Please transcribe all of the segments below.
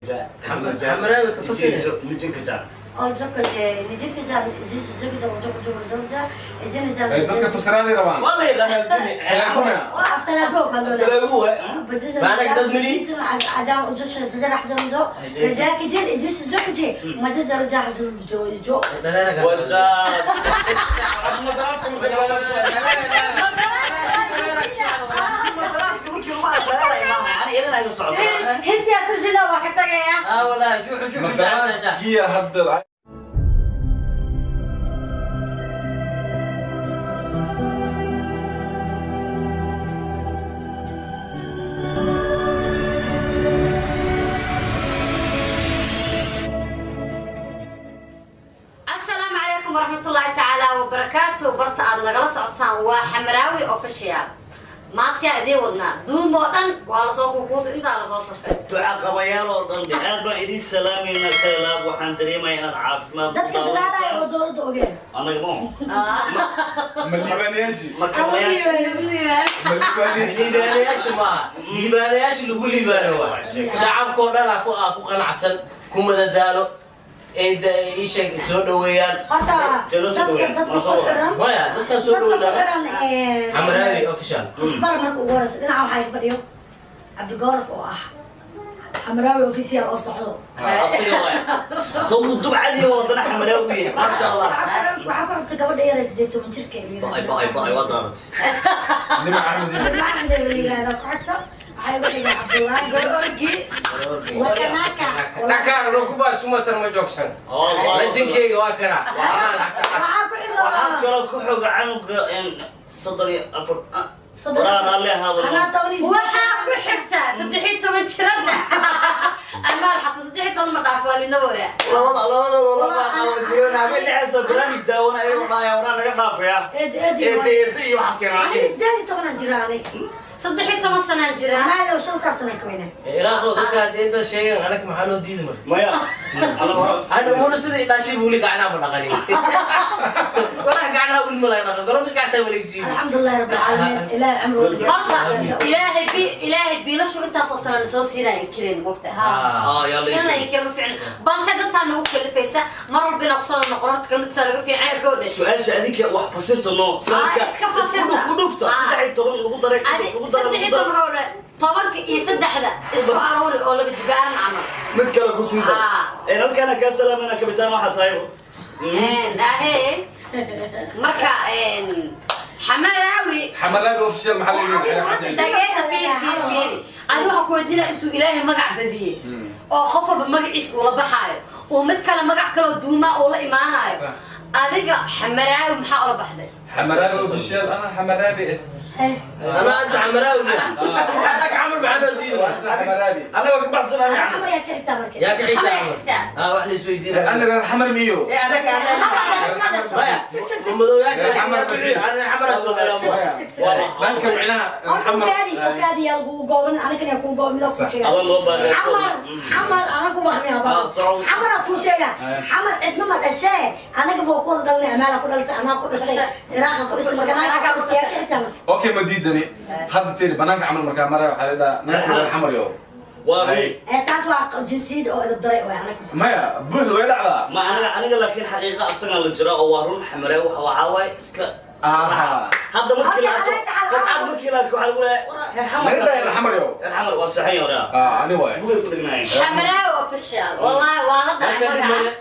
Xamaraawi ka fasir. Dadka fasiraaday rabaan. Hindi turjina waa ka tagaya. Ah, walaa juuxu juuxu. Madaraskiya hadda. Asalaamu calaykum waraxmatullaahi tacaala wabarakaatu. Barta aad nagala socotaan waa Xamaraawi Official. Maanta yaa idiin wadnaa duum oo dhan, waa lasoo kukuusa, intaa lasoo safay. Duca qabayaal oo dhan aad baan idiin salaamayna. Kalaab waxaan dareemayaa inaad caafimaad. Dadka dadaalaya oo dowladda ogeen. Anaga ma Ma liibaanayaashii? Markabayaasha. Ma liibaanayaashii? Liibaanayaasha maaha, liibaanayaasha lagu liibaano waa shacabkoo dhan aa ku aa ku qanacsan, ku madadaalo, ay ii sheeg soo dhaweeyaan. Horta Jalo soo dadka dhaweeyaan. dadka ku xiran Maya, dadkaan soo dadka ku dhaweynaa xiran Xamaraawi Official. Isbara marka ugu horeyso dhinaca waxaa iga fadhiyo Cabdigooraf oo ah Xamaraawi Official oo socdo. Asiga waay soo dubcadii wadana Xamaraawi, maasha Allah. Waxaa ku xigta gabadha yar ee 18 jirka ee la Ba'ay yiraahdo. Ba'ay ba'ay, waa daaratay. Nima Axmed. Maxamed ee la yiraahdo ku xigta. Waxaa igu xiga Cabdullaahi Gororgi. Wakanaka. Dhakaar no kubaa sumatar ma joogsan. Lajinkeyga waa kana. Waxaa ku xiga Waxaa kaloo ku xoga canuga 34 waraan alle ahaado. Anaa 18. Waxaa ku xigta 13 jirada Amaal Xasan. 13 ma dhaaf, waa linabooya. Labada labadooda laba qawasiyoon habeen dhexeysa barnaamij daawana ayagoo dhahaya waraan naga dhaafaya. Eed eed. Eed eed iyo waxaas Aniga yaraan. 18 aan jiraa ani. 13 sanaan jiraa. Maalow shantaas sanaan ka weynaa. Iraaqo dadka haddii inta sheegan anaga maxaa noo diidi marka? Maya. Ana muna sida idhaashay weli gacnaha ma dhaqanin, walaa gacnaha weli ma laga dhaqan gorob iska xataa ma laga jiibi. Alxamdulilahi rabbi alcaalamiin, ilaahay cimrigooda. Horta ilaahay bi ilaahay biilashu intaasoo sano lasoo siinaya inkireen mogta. Ah, yalla. In la inkiro ma fiicno, balse dantaa nagu kalifaysa mar walba inaa kusoo noqon. Horta kamid saa laga fiican gowdhe. Su-aasha adinka wax fasirta noo. Iska fasirta. Ku dhufta 13 lagu daray Adi lagu daray saddex iyo lagu daray. toban howdhe, tobanka iyo saddexda isku aruuri oo laba jibaaran camal. Mid kale ku sii dar. Ah. Ee halkaana kaa salaamana kabitaan waxaa tahay. Ahe marka Xamaraawi. Xamaraawi Official maxaa laga yidhi? Dhageesa, fiiri fiiri fiiri. Adi waxaa ku weydiinaya intuu ilaahay magac badiyey oo qof walba magaciis uula baxaayo oo mid kale magac kaloo duumaa uu la imaanayo. Sax. Adiga Xamaraawi maxaa ula baxday? Xamaraawi Official, ana Xamaraawi. Ana anta Xamaraawi anaga camal maxaa noo diidi marka? Anta Xamaraawi. Anagoo ka baxsanaya. Xamar yaa ka xigtaa marka? Yaa ka xigta? Xamar yaa ka xigtaa. Ah, wax la isweydiinaya. Ana reer Xamar miyo? Ee anaga maya madowyaasha Xamar. ana Xamaraa soo galaa. Dhanka micnaha reer Horta Xamar. ukaadi ukaadi yaa lagu gooban, anigana yaa kuu gooban midoo kuu sheega. Adan loo baahnaa. Xamar xamar anagu wax miya ba. Ah, soco. Xamara kuu sheega. Xamar cidna ma dhashee, anaga baa ku wada dhalanay. Amaala ku dhalatay, anaa ku dhashtay, Iraaqa ku dhashtay, maganaaka ku dhashtay. Yaa ka xigtaa marka? Okay, ma diidani. Hadda fiiri, banaanka camal markaa maraya waxaa la dhahaa naagta reer Xamar yo. Waa run. Ee taas waa jinsiyad oo edab daray waay anaga. Maya, buuxda way dhacdaa. Ma aniga aniga laakiin xaqiiqa asagan la jira oo waa run. Xamaraawi waxa waxaa waaye iska Aha. Hadda markii la Okay, arko alay tacaala. qabcad markii la arko waxaa lagu leeyahay waraa reer Xamar. Naga daa reer Xamar yo. Reer Xamar waa saxan yahay. Ah, ani waay. Guriga ku dhignaayeen. Xamaraawi Official wallahi waa la dhacay Marka magaca.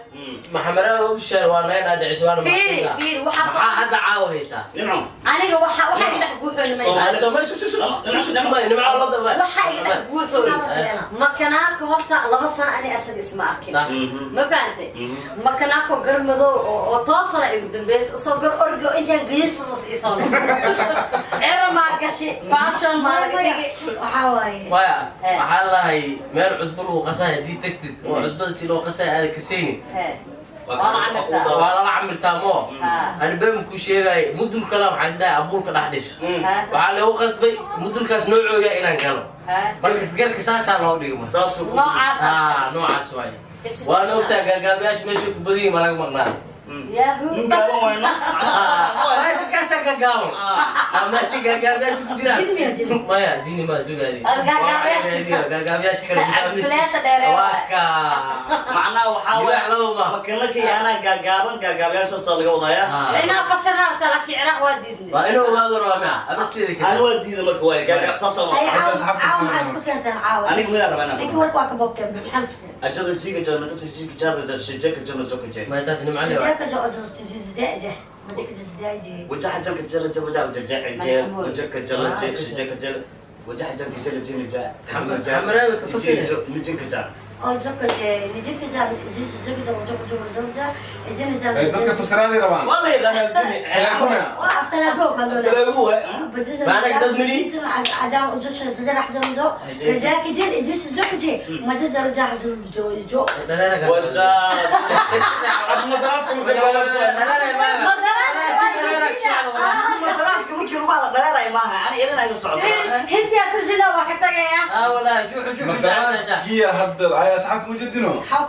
Maxamaraawi Official waa naga dhaadhicis waana. Fiiri fiiri waxaa soo Maxaa hadda caawa haysaa? Nimco. Aniga waxa waxaa iga dhex guuxoonimay. Soomaali. Soomaali su su su su su nimco la daba. Waxaa iga dhex guuxooy makanaaka. Horta 2 sano ani asaga isma arkin. Sax. Ma fahantay? Makanaako gar madow oo toosana igu dambaysa usoo gar orgi oo intaan geesfurus isoo noqon cera maa gashi fashion maa laga dhigi. Waxaa waaye Maya, Eh. waxaa lahay meel cusbo lagu qasay haddii tagtid oo cusbada si loo qasay aada kaseynin. He. Waa la camirtaa. Waa lala camirtaa moo. Ha. Ani been ku sheegay, mudul kale waxaan isdhahay abuurka dhex dhis. Ha. Waxaa lagu qasbay mudulkaas noocooya inaan galo. Ha. Marka garka saasaa loo dhigma. Saasuu ku Noocaas. Ah, noocaas waay. Waana ogtaa gaagaabayaasha meesha ku badan yihiin, ma laga maqnaa. Yahoo. Nin gaaban wayno. Dadkaasa ka gaaban. Meesha gaagaabayaasha ku jiraan. Jini miyaa jini? Maya, jini ma sugaadi. Gaagaabayaasha. Gaagaabayaasha kale. Cabdilayaasha dheeree. Waa ka. Macnaha waxaa Libaax laba ma. Makalaka iyo anaa gaagaaban gaagaabayaashaasa laga wadayaa. Inaa fasirna rabta laakiin Ciraaq waa diidnay. Waa inuu ogaado rabaa abarteeda Ani kale. waa diida marka waay gaagaab saasa Ay, waa. caawa asxaabta caawa maxaa isku keenteen caawa? Aniga midaan rabaa inaan. Ninkii warka waa ka boobteen, maxaa isku keenteen? Ajada jiga jana jabta jiga jana jana shijaka jana joka je. Ma taas nimco le. Shijeeka jo- jo- jo- jo- majeka jo- jo- Wajaha janka jala jala wajaha jaja je wajaka jala je shijaka jala wajaha janka jala jina ja. Xamaraawi ka fasiraya. Nijinka ja. oo joka je- nijinka ja- jo- joka jo- jo- jo- jo- jo- jina ja- Ay, dadka fasiraaday rabaan. Waa la yaqaanaa jini. Telefoona. Waa aftalago ka loo leeyahay. Talagu waay. Maana dad mini? Madaraaska markii lagu hadla dhaleelay maaha ani idan iga socdo. Hindiya turjina waa ka tagaya. Ah walaa juuxu juuxu. Madaraaskiya hadda ay asxaabta mujadino. Kaas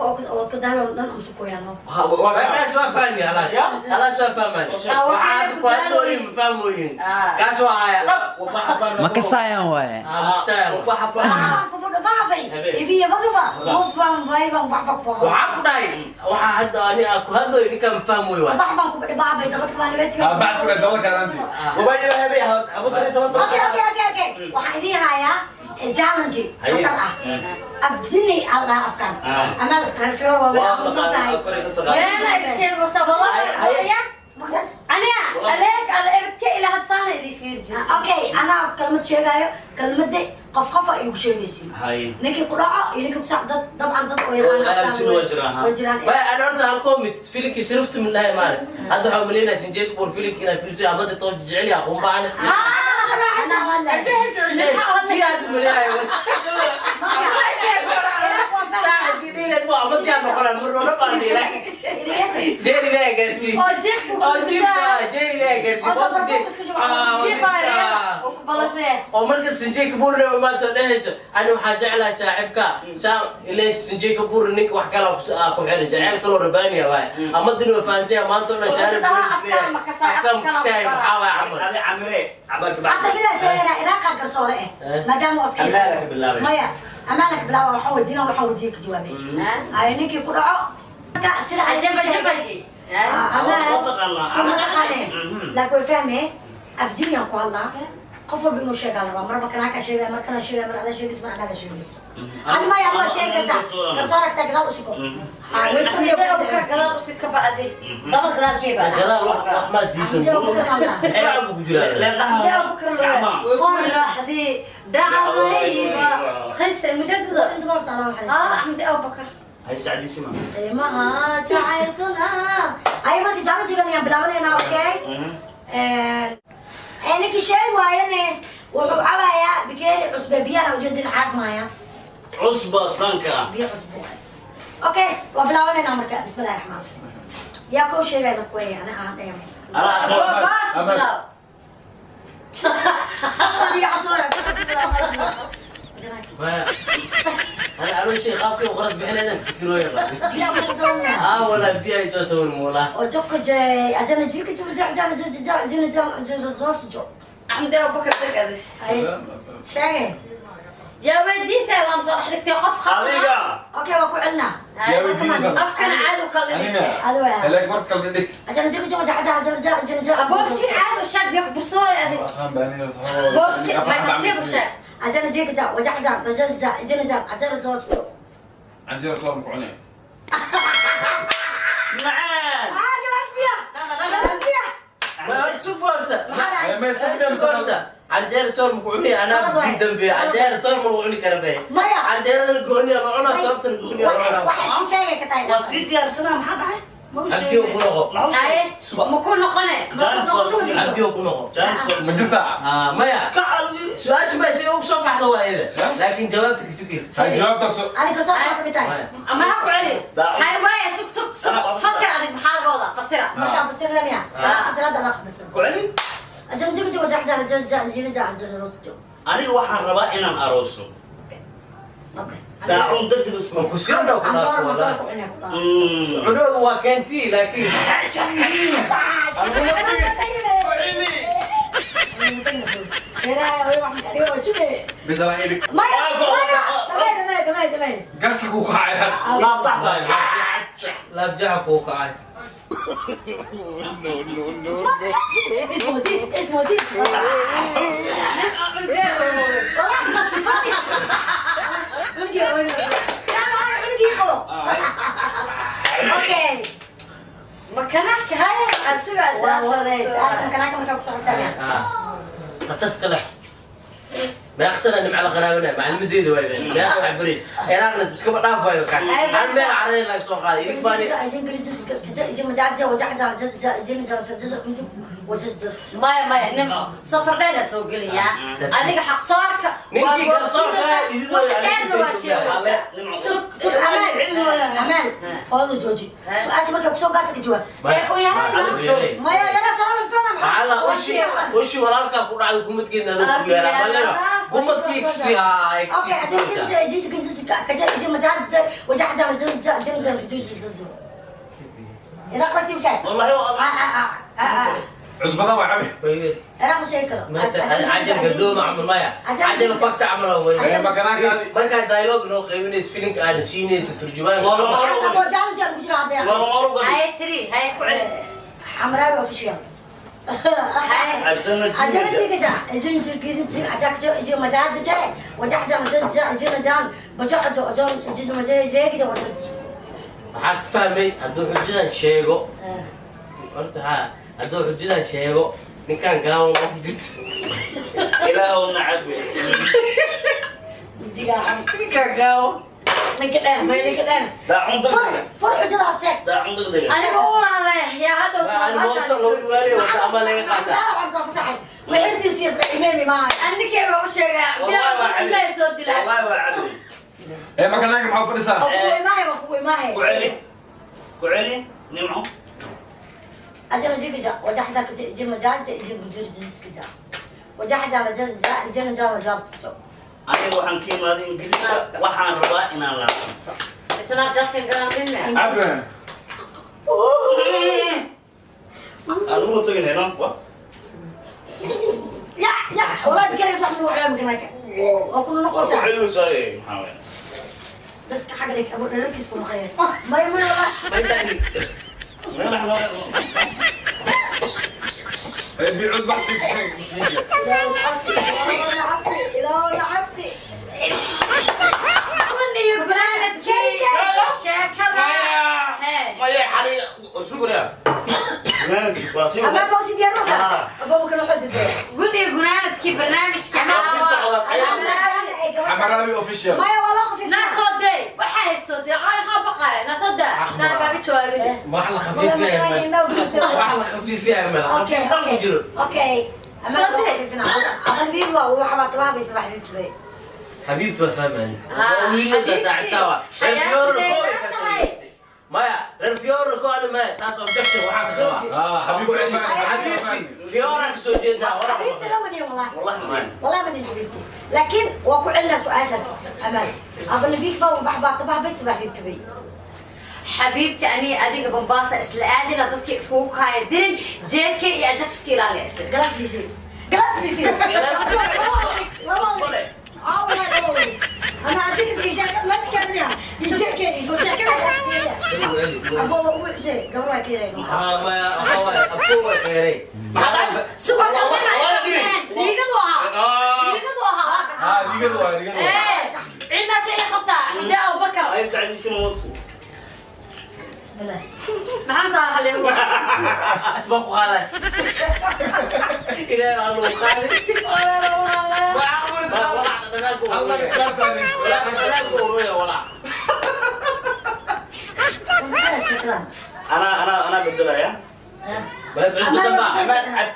waa fahmi halaas. Halaas waa fahmay. Waxaad ku hadlooyin ma fahmooyin. Kaas waa haya. Dhab. Ma kasayaan waaye. Waxaan ku dhahay waxaa hadda ani aan ku hadlooyo ninkaan ma fahmooyo waay. Bacsire dabada kaaraanti. Waxaan idiin hayaa challenge khatar ah, abjini allah afkaan amal reer waa aamusan tahay. Weena iga sheego sababada. Aniga aleeg ala ebadka ilaa had saana idin fiir jira. Okay, anaa kalmad sheegaayo, kalmada qof qof ay ugu sheegaysiin, ninkii ku dhaco iyo ninkii ku sac dad dabcan dad oo yaqaan Jin waa jiraan, ha. waa jiraan. Bay ana horta halkoo mid filimkii sirifta min dhahay maalit. Hadda waxaan umaleynaya Sinjeek Buur filimkii inaan fiirso abada too jecel yahay qumbaane. Anaa waa leeyahay. Tii hadda umaleynaya. Saacadii dhiileed buu abadkaa noqonaa mar nola baan dhiilay. Jeeri ilaahay gaarsii. Oo jiifku Oo jiifka jeeri ilaahay gaarsii. Oo dad isku jiro. Jiifa oo ku balasee. Oo marka Sanjay Kapoor la imaato dhehayso ani waxaan jeclahay saaxiibka saa ilaa Sanjay Kapoor ninka wax kale ku xiran jacayl kaloo rabaaniya waay ama din waa fahansan yahay maanta oo dhan Wuxuu jacayl dhahaa afkaan ma kasaay, afkaan afkaan ma kasaay ma maxaa waay camal Adi camire cabarka Hadda midaa sheegana Iraaqa garsoore eh maadaama uu afka Amaala ka bilaabay. Maya, amaala ka bilaaba, waxaan weydiina, waxaan weydiiye ka jawaabay. Ay ninkii ku dhaco marka sida ay Ajaba jabaji. Amaal Waa taqaanaa. soo ma taqaanee, laakiin way fahmee afjiniyaan ku hadlaa, qof walba inuu sheegaa la rabaa, marba kanaa kaa sheegaya, mar kana sheegaya, mar adaa sheegayso, mar anaaga sheegayso. Adi maya, adi waa sheegi kartaa, garsoore agtaa gadaal usiko. Hamdi Abubakar gadaal usii ka bacdi. Laba gadaal gee baa. Gadaal wax wax ma diidan Hamdi Abubakar gadaal. Difaac buu ku jiraa. Hamdi Abubakar qoraxdii dhacdayba khayse mujaddada. Inta horta anaa waxaa Ah, Axmed Abubakar. Hay sacdiisima. Qiimaha jacaylkuna ay marka challenge-gan ayaan bilaabanaynaa. Okay, ninkii sheegi waayane wuxuu cabayaa bikeeri cusbe biyaha ujeedin caafimaya. Cusba sanka. Biyo cusbo waay. Okay, waa bilaabanaynaa marka. Bismillahi raxmaan raxiim. Yaa koo sheegaya marka wey ana aan dhayo. Anaa Goor bilaw. Saas adiga cabsanaya. Maya ana arun shay qaabkii u qaras bixin inaan fikirooya Biyaha ku sawanaya. ah walaa biyaha ay soo sawir muulaa. Oo joko je ajana jirka joko jana jana jana jana jana jo. Axmed Abubakar tag adi. Ay sheegay. Yaa weydiisay waan soo dhex dhigtay qof qaldan. Adiga. Okay, waa ku celinaa. Yaa weydiinaysaa. Afkan caadi u kala Anina. dhigtay. Adi waaya. Helaag war kale dhig. Ajana jirka joko jana jana jana jana. Boobsi caadi u sheeg biyo ku bursooy adi. Aqaan baa anina. Boobsi ma tartiib u sheeg. Ajana jirka jana wajah jana jana jana jana ajana jana jo. Canjeero soor ma ku cunay. Macaan. Ah, galaas biya. Galaas biya. Ma sug horta. Maxaa dhacay? Ma Sug horta. Canjeero soor ma ku cuni anaa diidan be canjeero soor ma lagu cuni kara be. Maya. Canjeerada gooni la cunaa soortana gooni la cunaa. Waxa iska sheegay ka tahay. Waa sii diyaarsanaa maxaa dhacay? Ma u Abdi oo ku noqo. Haye, ma ku noqone. Abdi oo ku noqo. Ma jirtaa? Ah maya. Ka caawiyo. Su-aasha ma si ugu soo baxdo waa iyada laakiin jawaabta ka fikir. Hay jawaabta ogso. Adiga kalsoon ma kamid tahay? Maya. Ama ha ku celin. Haye waaya sug sug sug. Fasir adig maxaa laga wadaa fasira. Markaan fasirna miya? Fasirada la qabilsan. Ku celi. Ajana jirka joko jana jana jana jana jana jana jo. Aniga waxaan rabaa inaan arooso. Okay. Daacuun degdeg isku. Ku sii Camboora dhaaf ma soo walaa. ku cunaa ku dhaaf. Cunuga waa keentii laakiin. Bisa ilig. Maya, maya, dhamay, dhamay, dhamay, dhamay. Garsa ku kacay. Laabtaxta. Laabjaxa kuu kacay. Ismooti, ismooti. Nimco cunugeeda. Cunugii ooyna. Cunugii qabo. Okay. Makanaka haya aan sugaa Waa waday. su-aasha. Su-aashan kanaaka markaa ku socotaa. Khatar kale. Meeqsana nimca la qaraabana macalimideeda waay been meeqa wax bariis Iraaqna iskaba dhaaf waayo kaas hal meel carada laga soo qaaday idin baani. Maya, maya, Nimco, safar dheer aa soo gelayaa adiga xaqsoorka waa Ninkii garsoorka goorsinaysaa, ididoo wax dheerna waa sheegaysaa. Sug, sug, Amaal, Amaal, fooda jooji. Su-aasha markay kusoo gaarta ka jawaab. Ee, ku yaraan. Maya, yana soo la fahma. Maxaa ushi ushi walaalkaa ku dhacday kumadkeedna adoo ku yeelaa malena kumadkii kasi haa. Okay, Wallahi waa. Cusbada waa cabi. Cajal gadooma camal maya cajal fakta camal oo weli. Ee, makanaaka adi. Markaa dialogue noo qaybinayso filinka aad siinayso turjumaanka. Haye, tiri haye, ku celi. حمراوي official. Haye. Ajana. عجل جيك جا جن جن جن عجاك جو جو مجاز جا وجع جا جا جن جان بجع جو جو جن مجاز جا جا وجع. Waxaa ka fahmay hadduu xujadan sheego horta haa hadduu xujadan sheego ninkan gaawan waa ku jirta. Ilaahu nacab. جيجا. Ninkan gaawan. نكدان ما نكدان. Daacuun فر degdeg. فر حجة شيك. Daacuun degdeg. Aniga uuraan leeyahay yaa hadhow. Ani mooto lagu dhiwaanayo wata ama laga qaataa. وعندي سياسة إمامي معي. Anikeega u sheegaa ilmahay soo dilaan. Wallahi waa cabi. Ee, makanaaka maxaa u fadhisaa? أخوي معي وأخوي معي. Ku celi. Ku celi. Nimco. أجل جيك جا وجع جا جي مجاز جي جي جي جا وجع جا جا جا جا وجع جو. Aniga waxaan ka imaaday Ingiriiska, waxaan rabaa inaan laabto. Snapchatkan garan minna. Cabi. Anugu taginayno wa. يا يا والله بكرة يسمع من وحنا مكانك وكنا Waa نقص. ku celinaysaa maxaa weeye? بس حقك أبو نركز كل خير ما يمر والله. Ma intaan Meel wax loo. Ee, bi cusba siisay. لا العفي لا العفي. Kun iyo gunaanadkii sheekada hee. Maya xali sugaya. Waa sii أما بوسي ديال راسك أبو ممكن أحس Gun iyo gunaanadkii barnaamijka caawa. Xamaraawi official. ما يا والله خفيف. Naa soo day waxaa hayso dee qaar waxaa baqaya naa soo daa taa kaaga jawaabin. Wax la khafiif yahay wax la khafiif yahay mala اوكي khafiif ku jiro. اوكي اوكي. صدق. انا بيوا وحبا طبعا بيسمح لي شوي. حبيبتي waa fahmayni. Ah, wiilasha xabiibti. saaxiibtaa waa reer Fiorno Xayaatideyda koo ay ka tahay. samaysatay. Maya reer Fiorno koo ani maya taas objection waxaa ka qabaa. Ah, xabiibti. Xabiibti Fiora ka soo jeedaa hore. حبيبتي لا مني والله. Wallahi ma والله مني حبيبتي لكن وكل لنا سؤال اساس امل اظن فيك بقى وبحبا طبعا بس حبيبتي بي. Xabiibti ani adiga Bambaasa isla aadina dadka iskugu kaaya dirin jeedka iyo ajaxka ilaaliya. جلاس بيسي جلاس بيسي والله اه والله انا عندك شاكر ما تكلمني يشكي يشكي ابو ابو حسين قبل ما كيرين. Haa maya waxaa waaye abkuu waa qeeray. Sugan riigadu ahaa riigadu ahaa. Ah, digadu waa digadu. Ee, cilmaa shay qabtaa xamdi Abubakar. Ay sacdiisina wad. بسم الله. Maxaa saar xalay? Asbaa ku qaaday. Ilaahay baa lagu qaaday. Walaac dhadhanaanku Allah iska taani. Walaac dhadhanaanku ururaya walaac. شكرا. Ana bedelaya. Maya cusub sanbaa. Amaad cab.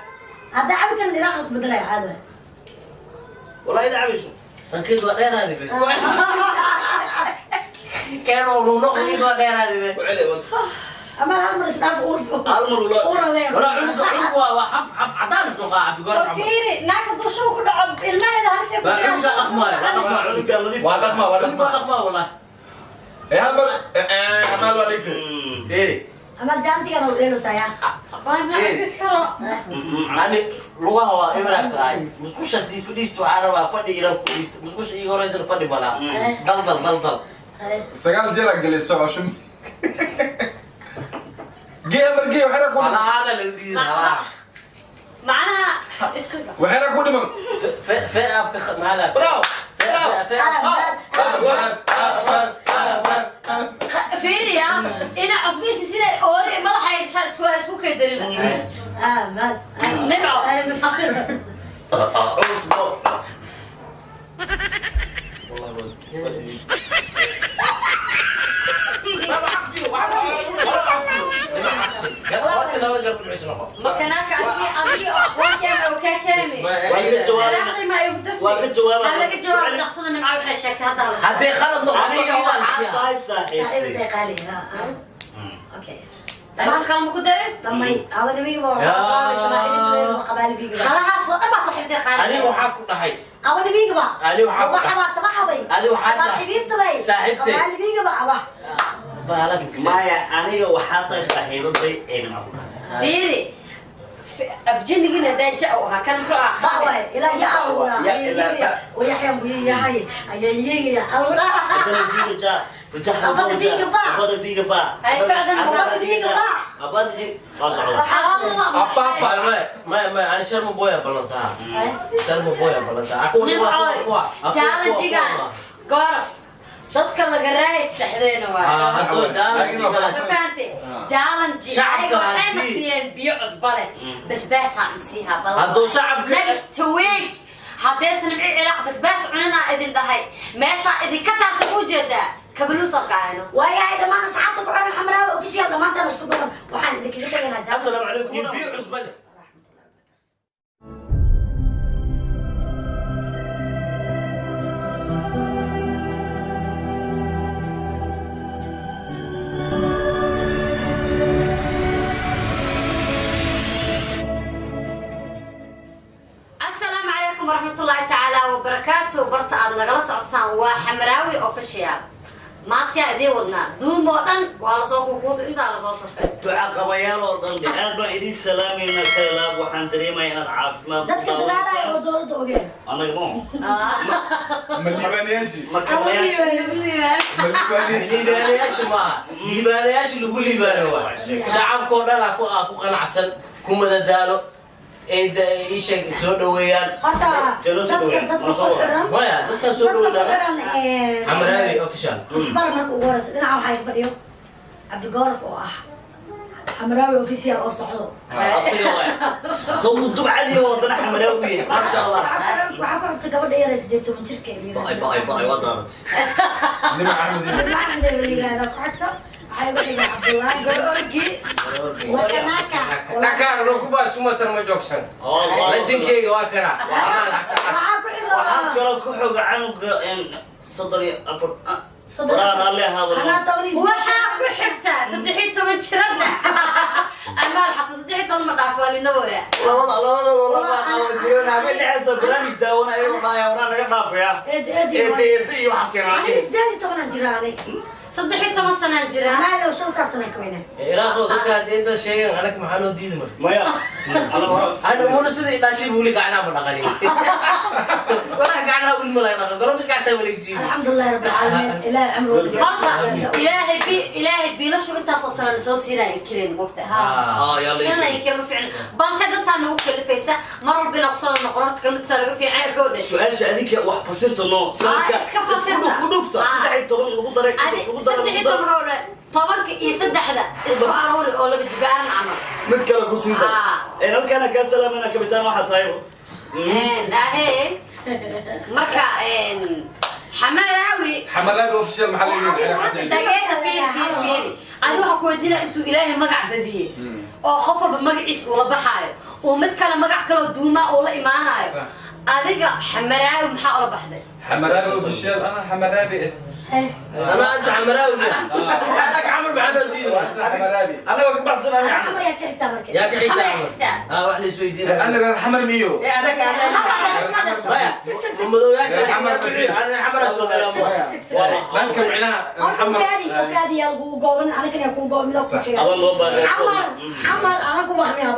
هذا عبد اللي راح بدل عاده. Wallahi ida cabayso. Sankiid waa dheeraadi be. Keenoo nuunoqdiid waa dheeraadi be. Ku celi wad. Ama hal mar isdhaaf uur. Hal mar ula- Uura leeyahay. Walaa cunug waa xab xab cadaan isnu qaa Cabdi Goraf. Fiiri, naagta dusha ku dhaco ilmaheeda halis ay ku Waa jiraan. cunuga dhaqmaayo, waa dhaqmaayo. Cunuga nadiif. Waa dhaqma, waa Waa dhaqma. dhaqmaa walaa. Ee hal mar amaal waa dhigtay. Fiiri. Ama jaantigan oo dheelosaya. Waa ma cabi karo. Ani lugaha waa ibraas ahay. Musqusha haddii fadhiisto waxaa rabaa fadhi inaan fadhiisto. Musqusha iiga horeysana fadhi malaa. Daldal daldal. 9 jeer aan gelay soco shum. Gee mar gee waxyar ku dhiman. Halahaana laga diiday halaha. Macnaha isu Waxyar ku dhiman. Fee aabka maxaa lahaa? Bravo. Fee aab. Amaal, amaal, amaal. Fiiriya, ina cusbiisi sida oori madaxa ay gashaan isku kaydarina. Amal. Nimco. Ay masir. Cusbo. Wallahi Makanaaka adigi oo aqoonkeena oo kaa keenay. Waa ka jawaabay. Xanaaqday ma igu dartay. Waa ka jawaabay. Ha laga jawaabo dhaqsada Nimco waxay sheegtay hadda la sheegay. Haddii khalad noqoto Aniga idaa la waxaa siiyaa. tahay saaxiibtay. Saaxiibtay qaali. Okay. Wax kale ma ku darin? Dhamay awa nabiga waa saaxiibtay qabaal biiga. Halahaas oo dhan baa saaxiibtay qaali. Aniga waxaa ku dhahay. Awa nabiga ba. Ani waxaa ku dhahay. Waxa tabaxabay. Ani waxaa tahay. Saaxiibtay. Saaxiibtay. Qabaal biiga ba awa. Bahalaas makasay. Maya aniga waxaa tahay saaxiibaday ee Nimco ku dhahay. Fiiri. Afjinigina haddaan ja u ahaa kan muxuu ahaa? Baway ila ya awa. Ya ila ba. ويحيى ويا هاي يا أولا. Abada biiga ja. Fujaha Abada biiga ba. Abada biiga ba. Ay, facdan Abada abada biiga ba. Abada biiga. Waa socda. Xalaal ma Apa apa. Maya maya ani sharma boya balansaha. Sharma boya balansaha. Nimco, challenge-gan Goraf dadka laga raayis dhexdeena waa. Hadduu challenge-gan Ma fahantay? Challenge Shacabka ayaga waxayna haddii- siiyeen biyo cusbo leh. Basbaasaa cunsiiha badan. Hadduu shacabka- Next week haddaysan Nimco Ciraaq basbaas cunanaa idin dhahay meeshaa idinka taarta u jeedaa kabaluusaad qaayano. waayahay dhammaan asxaabta ku xiran Xamraawi Official dhammaantaan isku badan waxaan idinkaga tegaynaa jaal. Assalaamu calaykum. Biyo cusbo leh. Asalaamu calaykum waraxmatullaahi tacaala wabarakaatu. Barta aad nagala socotaan waa Xamraawi Official. Maanta yaa idiin wadnaa duumo dhan waa lasoo kukuusa intaa lasoo safay. Duca qabayaal oo dhan aad baan idiin salaamayna kalaab waxaan dareemayaa inaad caafimaad ku Dadka dadaalaya oo dowladda ogeen. Anaga ma Ma liibaanayaashii. marka walaasha Ma Ma liibaanayaashii. liibaanayaasha maaha. Liibaanayaasha lagu liibaano waa. Shacabka oo dhan aa ku qanacsan, ku madadaalo, ay ii sheeg soo dhaweeyaan. Horta Jalo soo dadka dhaweeyaan. dadka ku xiran Maya, dadkaan soo dadka ku dhaweynaa. xiran Xamraawi Official. Isbar marka ugu horeyso dhinaca waxaa iga fadhiyo Cabdigooraf oo ah Xamraawi Official oo socdo. Asiga waay. Soo dubcadii oo dana Xamraawi ma sha Allah. Waxaa ku xigta gabadha yar ee 18 jirka ee Bye bye bye waa daarat. Nimco Axmed. Maxamed ee la yiraahdo ku xigta waxaa igu xiga Cabdullaahi Gororgi. Wakanaka. Dhakaar rukuba sumatar ma joogsan. Lajinkeyga waa kanaa. Waa amaan Waxaa ku xiga Waxaa kaloo ku xoga canuga in 34 Waraa raalli ahaado. Anaa 18. Waxaa ku xigta 13 jirada. Amaal Xasan 13 ma dhaafo waa lina waraa. Labadooda laba qawasiyoon habeen dhexeysa barnaamij daawana ayagoo dhahaya waraa naga dhaafaya. Eed eed Eed eed iyo waxaas Aniga yaraan. 18 aan jiraa ani. 13 sanaan jiraa. Maalow shantaas sanaan ka weynaa. Iraaqo dadka haddii inta sheegan anaga maxaa noo diidi marka. Maya. Ani umuna sidii dhashay weli gacnaha ma dhaqanin. Walaa gacnaha weli ma laga dhaqan. Garoon iska xataa ma laga jiibin. Alxamdulillahi rabbil caalamiin ilaahay cumrooda Horta ilaahay bi ilaahay biilashu intaasoo sano na soo siinaya inkireen mogta. Ah yalla. In la inkiro ma fiicno. Balse dantaa nagu kalifaysa mar walba inaa kusoo noqon horta kamid saa laga fiican yahay gabadha. Su-aasha adinka wax fasirta noo. Iska fasirta. Ku dhufta 13 lagu daray Adi lagu daray saddex iyo toban oo dhan tobanka iyo saddexda isku aruuri oo laba jibaaran camal. Mid kale ku sii dar. Ah. Ee halkaana ka salaamana kabitaan waxa tahay. Ahee marka Xamaraawi Xamraawi Official maxaa la yidhi? Dhageysa fiiri fiiri fiiri. Adi waxaa ku weydiinaya intuu ilaahay magac badiyey oo qof walba magaciis ula baxaayo oo mid kale magac kaloo duumaa uu la imaanayo. Sax. Adiga Xamaraawi maxaa ula baxday? Xamraawi Official ana Xamraawi. أنا أنت عمراوي. أنا عمر maxaa noo diidi. حمرابي انا ka baxsanaa xamar yaa ka xigtaa marka yaa ka xigtaa ah wax la isweydiin ana reer xamar miyo ee anaga madowyaasha ana xamar soo dhanka micnaha xamar okaadi yaa lagu gooban anagana yaa kuu gooban loo kuu sheega xamar xamar anagu wax miya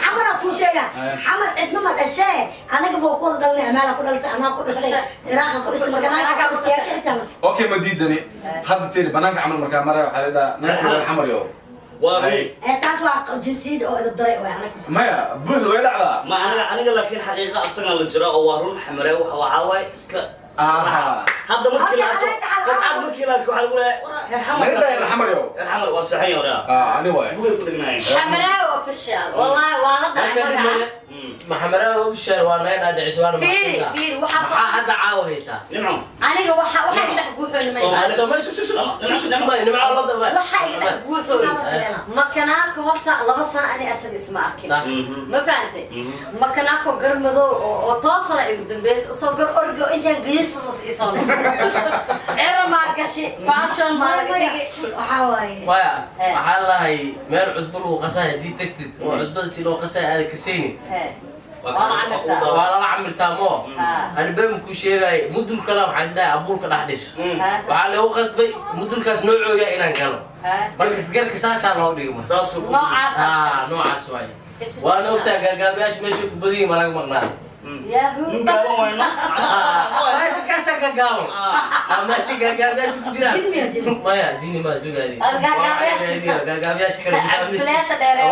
xamar aa kuu sheega xamar cidna ma dhashee anaga baa ku wada dhalanay amaala ku dhalatay anaa ku dhashtay iraaqa ku dhashtay marka naagka ku dhashtay yaa ka xigtaa marka okay ma diidani hadda fiiri banaanka camal markaa maraya waxaa la dhahaa naagta reer xamar yo taas waa jinsiyad oo edab daray waay anaga maya buuxda way dhacdaa ma aniga aniga laakiin xaqiiqa asagan la jira oo waa run xamare waxa waxaa waaye iska hadda markii la arko warcad markii la arko waxaa lagu leeyahay war reer xamar naga daa reer xamar yo reer xamar waa saxan yo ani waay way ku dhignaayeen xamaraawi official wallahi waa la dhacay magaca ma xamaraawi official waa naga dhaadhicis waana fiiri fiiri waxaa maxaa hadda caawa haysaa nimco aniga waxa waxa iga dhex guuxoon nimco la daba waxa iga dhex guuxoon makanaaka horta 2 sano ani asaga isma arkin ma fahantay makanaako gar madow oo toosana igu dambeys usoo gar orgo intaan geesfus isoo era ma gashi fashion ma laga dhigi waxaa waaye maya waxaa lahay meel cusbo lagu qasay haddii tagtid oo cusbada si loo qasay aada kasaynin waa lala camirtaa moo ani been ku sheegay mudul kale waxaan isdhahay abuurka dhex dhiso waxaa lagu qasbay mudulkaas noocooya inaan galo marka garka saasaa loo dhigma noocaas waay waana ogtaa gaagaabayaasha meesha ku badan yihiin ma laga maqnaada nin gaaban wayno dadkaasaa gaagaaban meesha gaagaabayaasha ku jiraan maya jini ma sugaadi gaagaabayaasha kale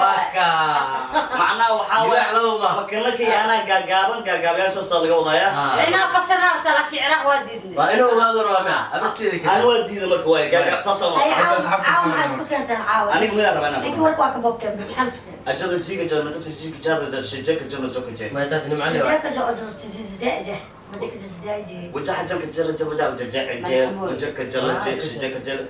macnaha waxaa waaye makanaka iyo anaa gaagaaban gaagaabayaashaasaa laga wadayaa inaa fasirna rabta laakiin ciraaq waa diidnay waa inuu ogaado rabaa miya abarteeda kale ani waa diiday marka waay gaagaab saasaa caawa maxaa isku keenteen caawa aniga midaan rabaa inaan ninki warka waa ka boobteen maxaa isku keenteen ajada jiga jana jabta jiga jana shijaka jana joka je ma taas nimco le shijaka jo jo وجه جنك جل جل وجه جل جل وجهك جل جل شجك جل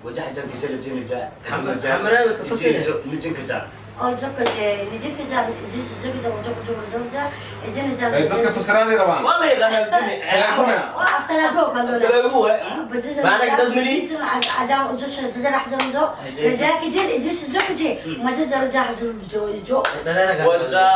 وجه جنك جل جل جل حمراوي كفصيل نجنك جل oo joka je nijinka jal jik jal jok jok jok jal jin jal dadka fasiraanay rabaan waa la yaqaanaa jini aftalago kaloo talagu waa maana dad mili ajaan ujush jal ahjal jo rajaki jin jish jok je majaj rajah jil jo jo wajah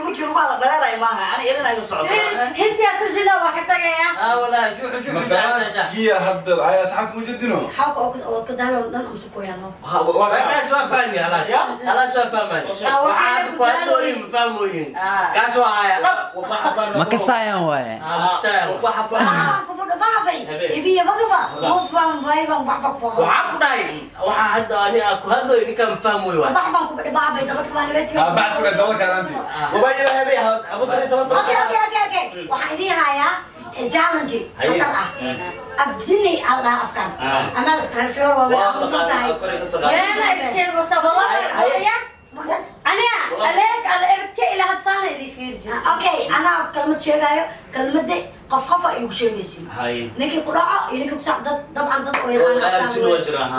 markii lagu hadla dhaleeray maaha ana irin iga socdo hinti aad turjina waa ka tagaya walaa juux juux madaraskiya hadda ay asxaabta mujadino xawka oo ka daalo dhan amsu koyano kaas waa fahmi halaas halaas waa fahmay waxaad ku hadlooyin ma fahmooyin kaas waa haya ma kasayaan waaye waxaan ku dhahay waxaa hadda ani aan ku hadlooyo ninkaan ma fahmooyo waay bacsure dabada kaaraanti waxaan idiin hayaa challenge khatar ah abjini allah afkaan amal reer waa aamusan tahay أنا عليك على إبتك إلى هتصانع ذي فيرجن. أوكي أنا كلمة شيء كلمة قف قف أيوك شيء يسوي. هاي. نكي قراءة ينكي بساعد طبعا ضد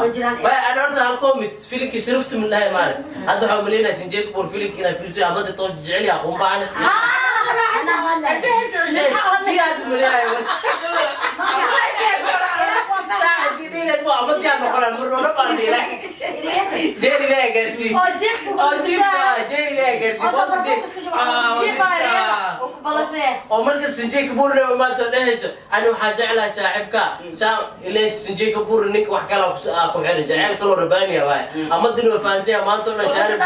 وجران. أنا أرد على الكومنت فيلك صرفت من هاي مالت. هذا حملينا سنجيك بور فيلك هنا فيرسي أبدا توج جعلي أقوم بعنا. أنا ولا. في هذا من هاي. oo marka Sanjay Kapoor ma soo dhahayso ani waxaan jeclahay saaxiibka saa ileesh Sanjay Kapoor ninka wax kale ku xiran jacayl kaloo rabaaniya waay ama din waa fahansan maanta oo dhan jacayl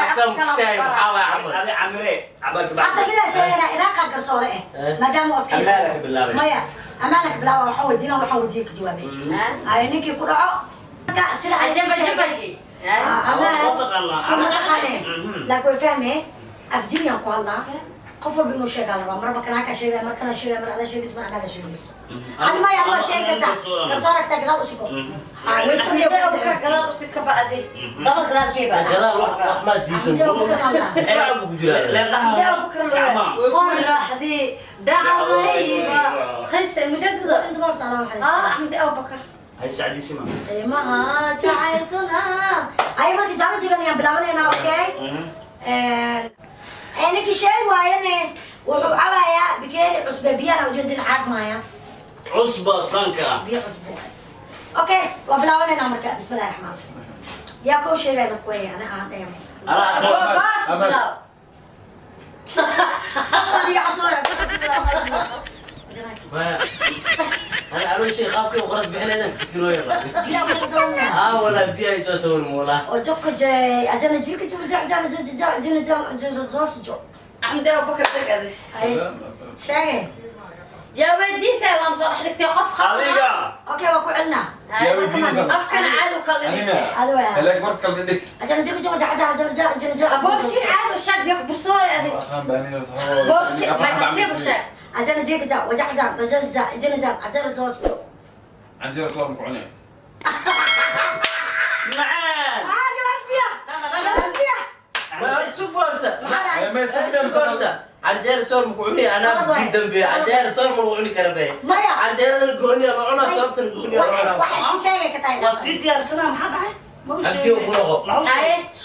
afka maxaa waay camal adi camire hadda bila sheegana iraaqa garsoore eh maadaama afka amaalaka bilaabay maya amaalaka bilaabay waxa weydiina waxa weydiin ka jawaabay ay ninkii ku dhaco sida ajabaji laakiin way fahmee afjiriyaan ku hadlaa qof walba inuu sheegaa la rabaa marba kanaa ka sheegaya mar kana sheegaya mar adaa sheegayso mar anaga sheegayso adi maya adi waa sheegi kartaa garsoor agtaa gadaal usiko gadaal usika ba'di laba gadaal kee baa gadaal wax ma diidan ku jiraa qoraxdii dhacdayba khayse mujaddada inta marta anaa waxaa axmed abubakar هاي سعدي سما qiimaha jacaylkuna ay marka challenge-gan ayaan bilaabanaynaa okay ninkii sheegi waayane wuxuu cabayaa bikeeri cusbe biyaha ujeedin caaf maaya cusba sanka biyo cusbo okay waa bilaabanayna marka bismillahi raxmaan yaa koo sheegay marka wey ana aan dhahay anaa أنا أروح شيء خاطي وخلاص بحنا فكروا يا ولا بيها يتوسون مولا وجوك جاي أجانا جيك جو جا جا جا جا جا جا جا جا جو أحمد أبو بكر تقعد شاي يا ودي سلام صراحة لك تخاف خليقة أوكي وكو عنا يا ودي سلام أفكر عاد وكلمت هذا هلاك مرك كلمتك أجانا جيك جو جا جا جا جا جا جا بوبسي عاد وشاد بيك برسوي هذه بوبسي ما تكتبش أجانا جيك جا وجا جا جا جا جا جا أجانا جا عن جا صار مكعني معان خلاص بيا خلاص بيا ما سوبرت ما يستخدم سوبرت عجال صار مكعني أنا جدا بي عجال صار مكعني كربي عجال الجوني أنا عنا صارت الجوني أنا واحد شيء كتاي وسيد يا سلام حد أبدي وكنوه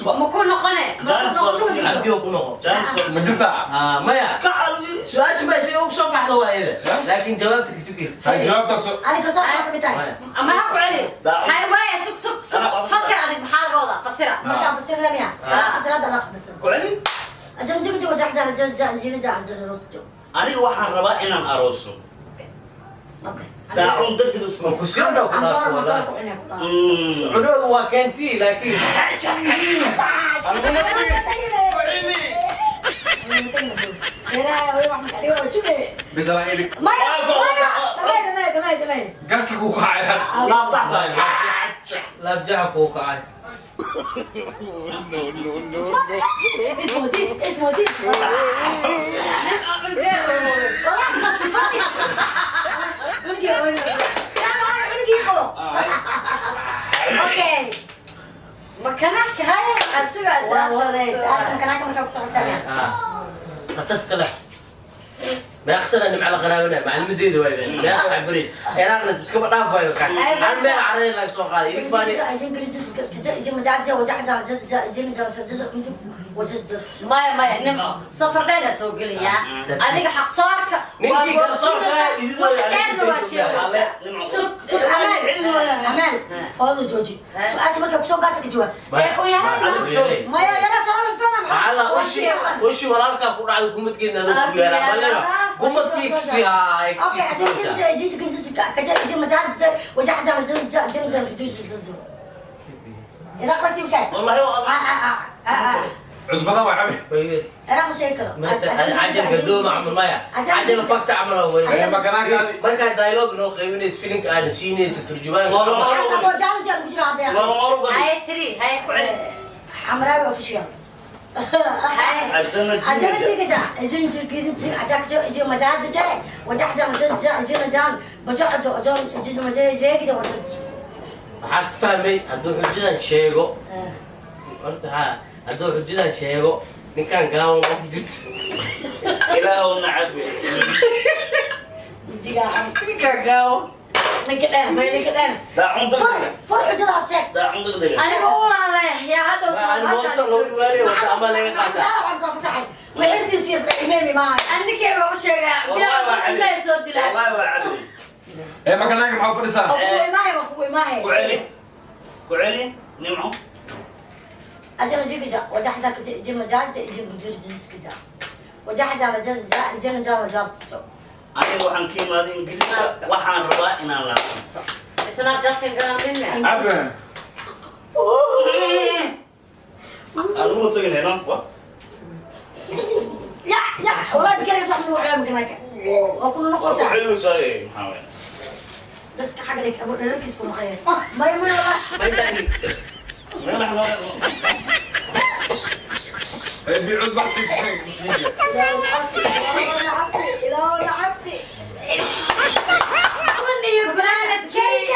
مكون نقنة أبدي وكنوه مجرد ما يا سؤال ما يصير أقصى بحث واحد لكن جوابتك فكر هاي جوابتك سؤال أنا قصدي ما بتاعي ما هو علي هاي واي سك سك سك فسر عليك بحال وضع فسرها ما فسر لم يا فسر هذا رقم بس كعلي أجل جيك جوا جا جا جا جا جا جا جا أنا واحد ربا إن أنا أروسه داعون دقدق اسمه كسيان ده عنوان وكانتي لكن لا بجعك وقعي اسمه دي اسمه دي اوكي مكانك هاي السؤال عشان مكانك ما كان بسرعه خطتك ما يخسر أنا مع الغرابنا مع المديد وين ما يخسر عبريس إيران بس كم رافع يوكاس أنا ما عارف لك سوق هذا يباني ما نمعو صفر لنا سوق لي هذيك حق صارك سوق سوق أمال أمال فاضل جوجي سؤال مركب سوق قاتك جوا ما يا أنا صار لك فهم على وش وراك كل عاد كمت كنا ولا قمت كيك سيا أوكي أجل جي جي جي كجا جي مجال جي وجا جا جا جا جا جا جي جي جي إذا قلت وش والله هو عزبة وعمي أنا مش هيك عجل قدوم عمل مايا عجل فكت عمل أول مركز دايلوج نو خيونيس فيلينك أنا سينيس ترجمان هاي تري هاي كعلي حمراوي أوفيشال عجل جا جن جن جن عجل جن مجال جا وجا جا جا جن جا بجا جا جا جن مجال جا جا حق فهمي هدو حجدان شيء قلت ها هدو حجدان شيء نكان قاوم ما بجد إلى ونعبي نكان قاوم نكدان ما نكدان دا عندك فرح حجدان شيء دا عندك أنا بقول عليه يا هذا أنا موتر لو واري وتعمل إيه قاعدة أنا كيف أقول شيء يا ما يصدق لا والله وعلي إيه ما كان ناقم حاول فرسان أخوي معي أخوي معي كعلي كعلي نمعو أجل جيك جا وجا جا جي مجال جي جي جي جا وجا جا جا جا جا جا جا أنا وحن كيما الإنجليزي وحن ربا إن الله سناب جات كلام مني عبد أنا مو تقول هنا يا يا والله بكرة يسمع من وحنا مكانك وكنا نقص حلو شيء محاول بس حقك أبو نركز في مخيل ما ما ما يتاني بيعوز بحث يسحق لا عفي كوني يقرأ كي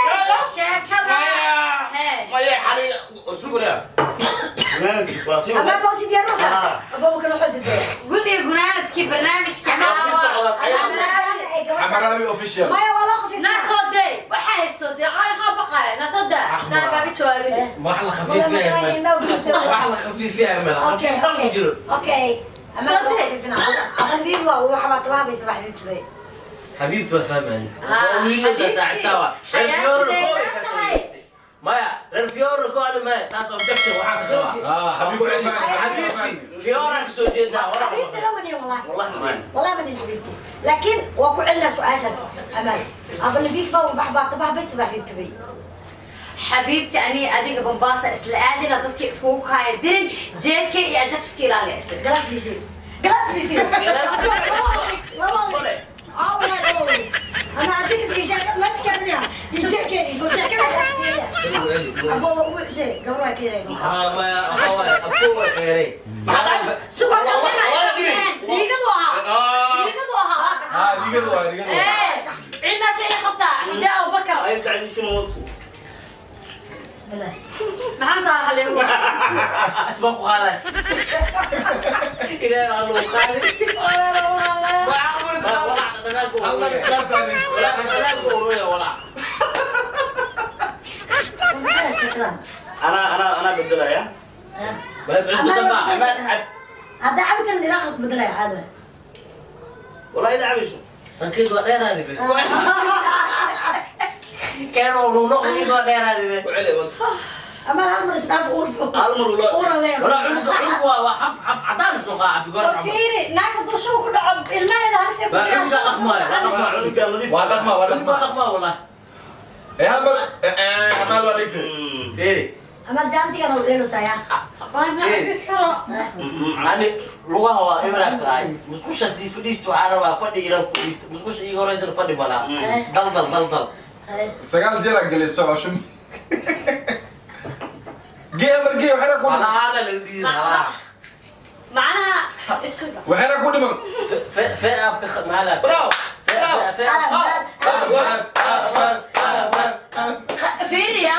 شكرا ما يحري سوق أما بوسي ديال راسك أبو ممكن أحس قولي قرانت كي برنامج كمان حمراوي أوفيشال ما يا والله خفيف لا صدق وحي الصدق أنا خابقة لا صدق لا قاعد شوي ما حلا خفيف يا أمل ما حلا خفيف يا أمل أوكي أوكي أوكي حبيبتي وفهمني مايا رفيور كو ما تاس اوبجكتيف وحا كقبا حبيبتي حبيبتي فيورا كسو جيدا حبيبتي لا مني والله والله ما والله مني حبيبتي لكن وكو علا سؤاشس امل اظن بيك با وبحبا طبع بس حبيبتي بي حبيبتي اني اديك بمباسه اسلا dadka isku kaaya dirin JK iyo Ajax kilaale glass BC glass BC والله انا عندك شاكر ما تكلمني يشكي وشاكر ابو حسين قبل كيري ما هو ابو كيري سوق ليقدوها ايه ما شيء خطا حمداء ابو بكر اي سعد سنوات بسم الله محمد صالح اللي هو اسبق هذا الى الله خالد الله يسلمك ولا انا انا انا بدلها يا هذا عبد اللي راح بدلها هذا والله اذا عبش تنقيض غير هذه كانوا نقيض غير هذه وعلي اما الامر استاف غرفه الامر ولا ولا عمق وحب حب عطان سوق عبد القرب فيري ناك دوشو كدعب الماء هذا هسه والله والله والله ايه امر امال وليد فيري امال جانتي كانوا ديلو سايا ani lugaha waa ibraaf ahay musqusha hadii fadhiisto waxaa rabaa fadhi ila fadhiisto musqusha iiga horeysana fadhi malaa daldal daldal 9 jeer aan gelay soo shum gee amar gee waxay ku halaana la diidaa macnaha isu waxay ku dhiman fe abka maala bravo فيريا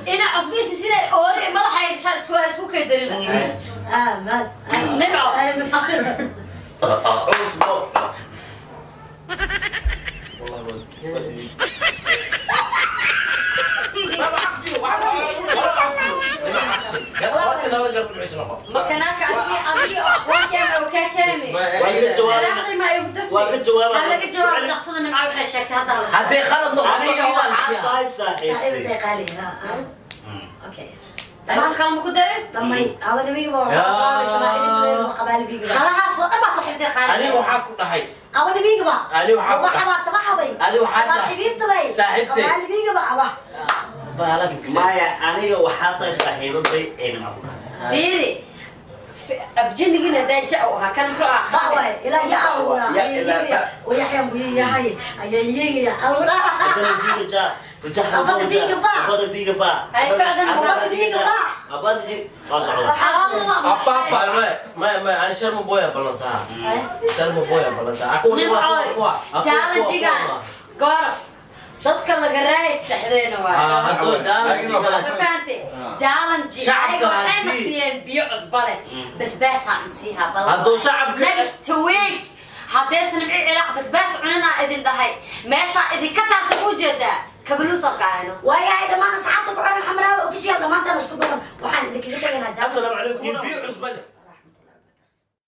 انا عصبيسي سنه اوري مدحay gashaa isku keedarina amal nimco usbo والله مكانك أنتي أخوانك وكاكامي waa ka jawaab laga jawaab dhaqsada nimca waxay sheegtay hadda la haddii khalad noqoto aniga waxaa tahay saaxiibtay saaxiibtay qaali ha okay dhammaan kale ma ku darin dhamay awadamiga waa saaxiibtay qabaal biiga halahaas oo dhan baa saaxiibtay qaali aniga waxaa ku dhahay awadamiga ba ani waxaa ku waxa baa tabaxabay Ani waxaa tahay- saaxiibtay Saaxiibtay. qabaal biiga ba aba bahalas maya aniga waxaa tahay saaxiibaday ee nimca ku dhahay fiiri afjinigina haddaan ja u ahaa kan muxuu ahaa qaaway ilaa yaa Ya, ilaa ba. ويحيى ويحيى يا Abada jiga ja fajaxa Abada biiga ba. abada biiga ba Ay, facdan, abada biiga ba. abada jiga waa socda Abba. maya maya ani sharma boya balansaha sharma boya balansaha nimco jaalanjigan gorof dadka laga raayis dhexdeena waa hadduu jaalanjigan ma fahantay jaalanji Shacabka ayaga waxayna haddii- siiyeen biyo cusbo leh basbaasaa cunsiiha badan Hadduu shacabka- next week haddaysan nimci ciraaq basbaas cunanaa idin dhahay meeshaa idinka taarta u jeedaa kabaluusalka ahayno waayahay dhammaan asxaabta ku xiran xamraawi official dhammaantaan isku badan waxaan idinkaga tegaynaa jaal assalaamu calaykum biyo cusbo leh.